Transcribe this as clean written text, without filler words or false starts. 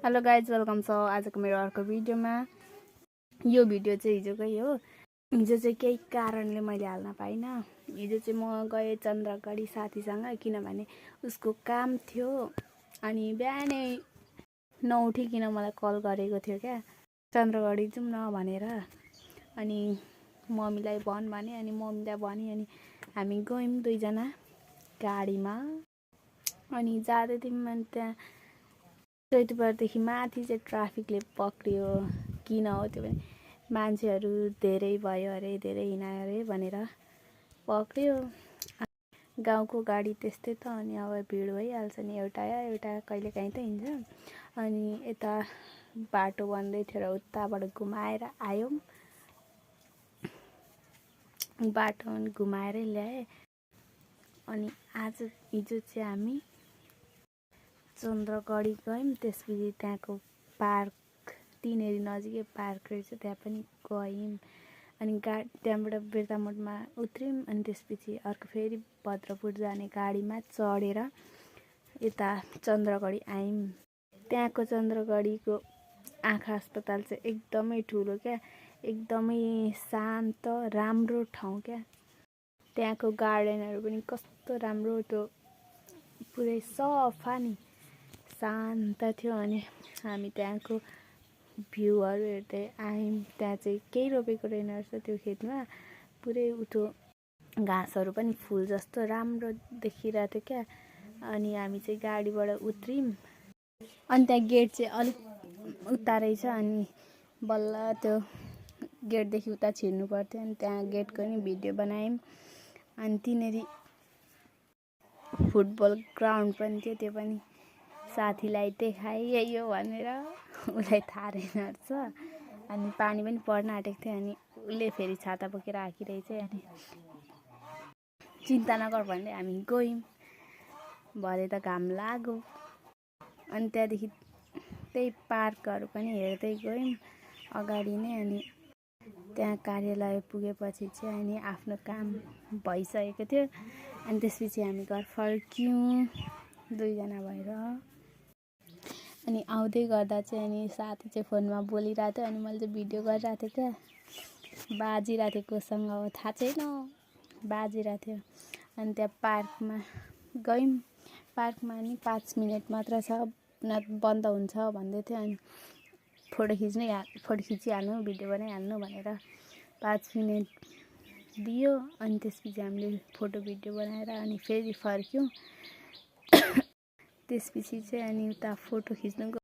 Hello guys, welcome छ आजको मेरो अर्को भिडियोमा। यो भिडियो चाहिँ हिजोकै हो। हिजो चाहिँ केही कारणले मैले हाल्न पाइनँ। हिजो चाहिँ म गएँ चन्द्रगढी साथीसँग, किनभने उसको काम थियो। अनि बिहानै नउठिकन मलाई कल गरेको थियो क्या, चन्द्रगढी जाउँ न भनेर। अनि मम्मीलाई भने अनि मम्मीलाई भने अनि हामी गयौँ दुईजना गाडीमा। अनि जाँदै थियौँ। अनि त्यहाँ चैतपुरदेखि माथि चाहिँ ट्राफिकले पक्रियो। किन हो त्यो भने मान्छेहरू धेरै भयो अरे, धेरै हिँडायो अरे भनेर पक्रियो। गाउँको गाडी त्यस्तै त, अनि अब भिड भइहाल्छ नि, एउटा कहिलेकाहीँ त हिँड्छ। अनि यता बाटो बन्दै थियो र उताबाट घुमाएर आयौँ। बाटो घुमाएरै ल्याएँ। अनि हिजो चाहिँ हामी चन्द्रगढी गयौँ। त्यसपछि त्यहाँको पार्क, तिनेरी नजिकै पार्क रहेछ, त्यहाँ पनि गयौँ। अनि त्यहाँबाट बिर्तामोडमा उत्रौँ। अनि त्यसपछि अर्को फेरि भद्रपुर जाने गाडीमा चढेर यता चन्द्रगढी आयौँ। त्यहाँको चन्द्रगढीको आँखा अस्पताल चाहिँ एकदमै ठुलो क्या, एकदमै शान्त राम्रो ठाउँ क्या। त्यहाँको गार्डनहरू पनि कस्तो राम्रो, त्यो पुरै सफा नि शान्त थियो। अनि हामी त्यहाँको भ्यूहरू हेर्दै आयौँ। त्यहाँ चाहिँ केही रोपेको रहेन रहेछ त्यो खेतमा, पुरै उठो घाँसहरू पनि फुल जस्तो राम्रो देखिरहेको थियो क्या। अनि हामी चाहिँ गाडीबाट उत्रौँ। अनि त्यहाँ गेट चाहिँ अलिक उता रहेछ। अनि बल्ल त्यो गेटदेखि उता छिर्नु पर्थ्यो। अनि त्यहाँ गेटको नि भिडियो बनायौँ। अनि तिनीहरू फुटबल ग्राउन्ड पनि थियो, त्यो पनि साथीलाई देखाएँ यही हो भनेर। उसलाई थाहा रहेन रहेछ। अनि पानी पनि पर्न आँटेको थियो। अनि उसले फेरि छाता बोकेर आँकिरहेछ। अनि चिन्ता नगर भन्दै हामी गयौँ। भरे त घाम लाग्यो। अनि त्यहाँदेखि त्यही पार्कहरू पनि हेर्दै गयौँ अगाडि नै। अनि त्यहाँ कार्यालय पुगेपछि चाहिँ अनि आफ्नो काम भइसकेको थियो। अनि त्यसपछि हामी घर फर्क्यौँ दुईजना भएर। अनि आउँदै गर्दा चाहिँ अनि साथी चाहिँ फोनमा बोलिरहेको थियो। अनि मैले चाहिँ भिडियो गरिरहेको थिएँ क्या, बाजिरहेको थियो कोसँग अब थाहा छैन, बाजिरहेको थियो। अनि त्यहाँ पार्कमा गयौँ। पार्कमा नि 5 मिनट मात्र छ, बन्द हुन्छ भन्दै थियो। अनि फोटो खिचिहाल्नु, भिडियो बनाइहाल्नु भनेर 5 मिनट दियो। अनि त्यसपछि हामीले फोटो भिडियो बनाएर अनि फेरि फर्क्यौँ। त्यसपछि चाहिँ अनि उता फोटो खिच्नु